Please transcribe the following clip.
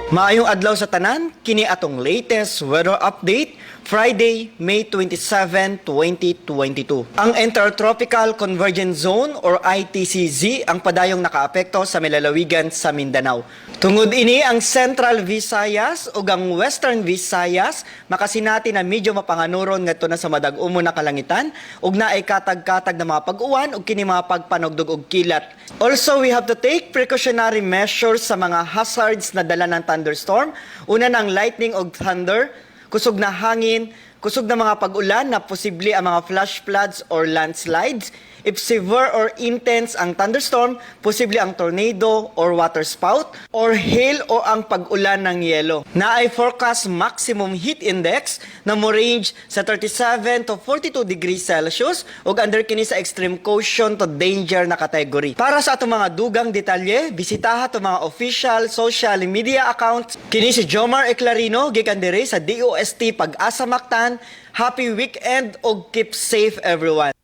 Maayong adlaw sa tanan, kini atong latest weather update, Friday, May 27, 2022. Ang Intertropical Convergence Zone or ITCZ ang padayong nakaapekto sa milalawigan sa Mindanao. Tungod ini, ang Central Visayas ug ang Western Visayas makasinati na medyo mapanganuron ngadto na sa madag-umo na kalangitan ug naay katag-katag na mga pag-uwan ug kini mga pagpanugdog og kilat. Also, we have to take precautionary measures sa mga hazards na dala ng thunderstorm. Una ng lightning og thunder, kusog na hangin, kusog na mga pag-ulan na posible ang mga flash floods or landslides. If severe or intense ang thunderstorm, posible ang tornado or water spout or hail o ang pag-ulan ng yelo. Naay forecast maximum heat index na mo range sa 37 to 42 degrees Celsius ug under kini sa extreme caution to danger na category. Para sa atong mga dugang detalye, bisitaha atong mga official social media accounts. Kini si Jomar Eclarino gikan diri sa DOST Pag-asa Mactan. Happy weekend ug keep safe, everyone.